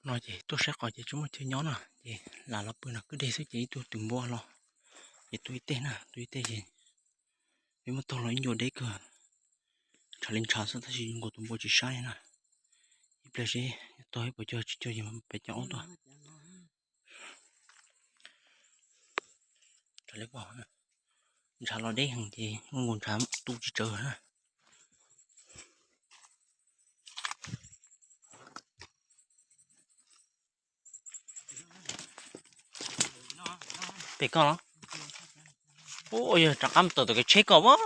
No ces tuaj saib qos ces tsis muaj chaw nyob na, ces lam los pw no kwj deg xwb ces ib tug tus npua los, ces tua ib teg na, tua ib teg ces peb muab taug los ib ncua deb kawg. Ntshav li ntshav xwb tab sis nkaus tus npua tsis saib na. Ib pliag seb taug ib puas cog tsis cog ces peb cov ub tuaj. Ntshav los deb heev ces nkaus ntshav tu tsis tsawg na. Pem koj los? Ua yog rov qab mus tawm tom kev tsheb koj as.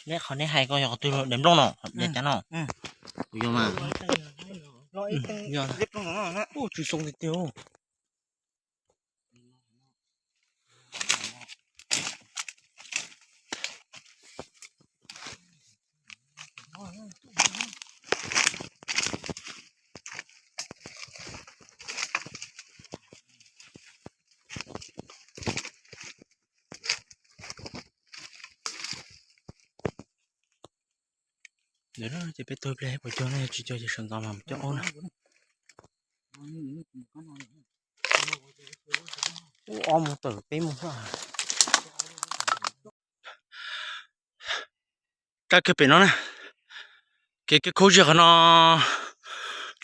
Neb qhov neb hais ko yog qhov twg, daim nplooj no, daim cav no? Kuv yog mas. Yog, tsw xoo tiag tiag. Ntawd ces peb taug ib pliag puas cog ne, yog tsis cog ces sawv ntxov mas mus coj aub na. Ub, ob mus tawm peb mus. Rab kiag pem no na, kev kiag khaub zig qhov no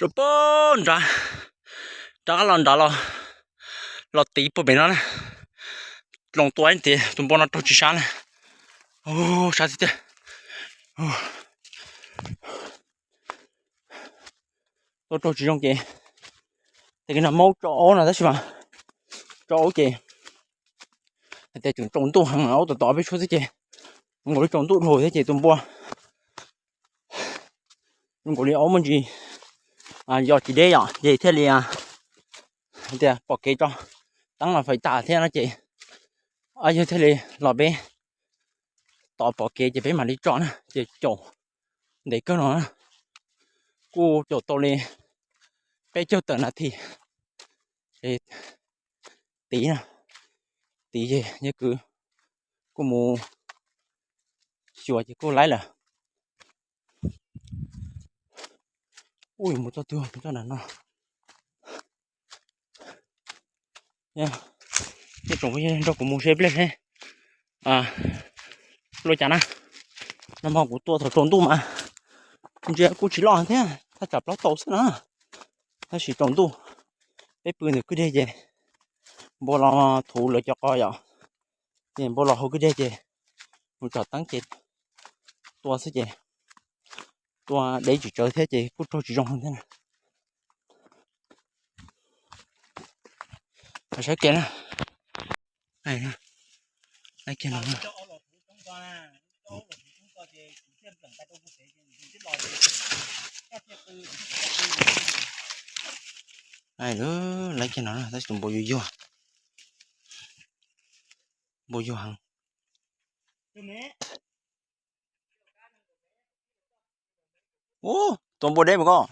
rau pem nrad, rov qab los nrad los, los tid puag pem no na. Dloo tua ib ntiag tus npua no raug tsis sab na. Sab tiag tiag. Tua raug tsis zoo ces, tej no maub tso aub no tab sis mas tso aub ces hais tias tseem tsaus ntuj heev, aub tom tom peb tshuab xwb ces zoo nkaus li tsaus ntuj dhau thiab ces tus npua zoo nkaus li aub muaj ntsis yos tsis deb yom, ces thiaj li hais tias pom kev tso, teeb los fais tas thiab no ces yawg thiaj li los peb tos pom kev ces peb mam li tso na, ces caum ntev kawg no na. Kuj caum tau li peb caug tawm nas this tid na, tid ces yawg kwv kuj mus xyuas ces kuj laib lawm. Ub, yuav mus txoj twg, mus txoj nram no. Tej tsoom phooj ywg nrog kuv mus seb pliag seb luaj cas na. Nag hmo kuv tua thaum tsaus ntuj mas ntsia kuj tsis loj thiab, thaj tsam plaub tau xwb na. Tab sis tsaus ntuj peb pw ntawm kwj deg ces npua los thuv lawv cov qos yom, ces npua los hauv kwj deg ces mus tsom teeb ces tua xwb ces tua deb tsis tsawg thiab ces kuj raug tsis zoo thiab. Saib kev na. Laib kiag no. Laib kiag no tab sis tus npua yuag yuag. Npua yuag heev. Ub, tua npua deb mas koj.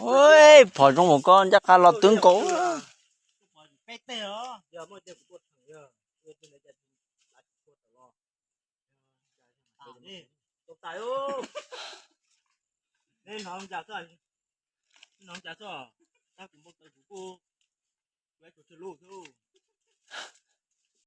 Ui, phom zoo mas koj ncaj qha los twb nkaus.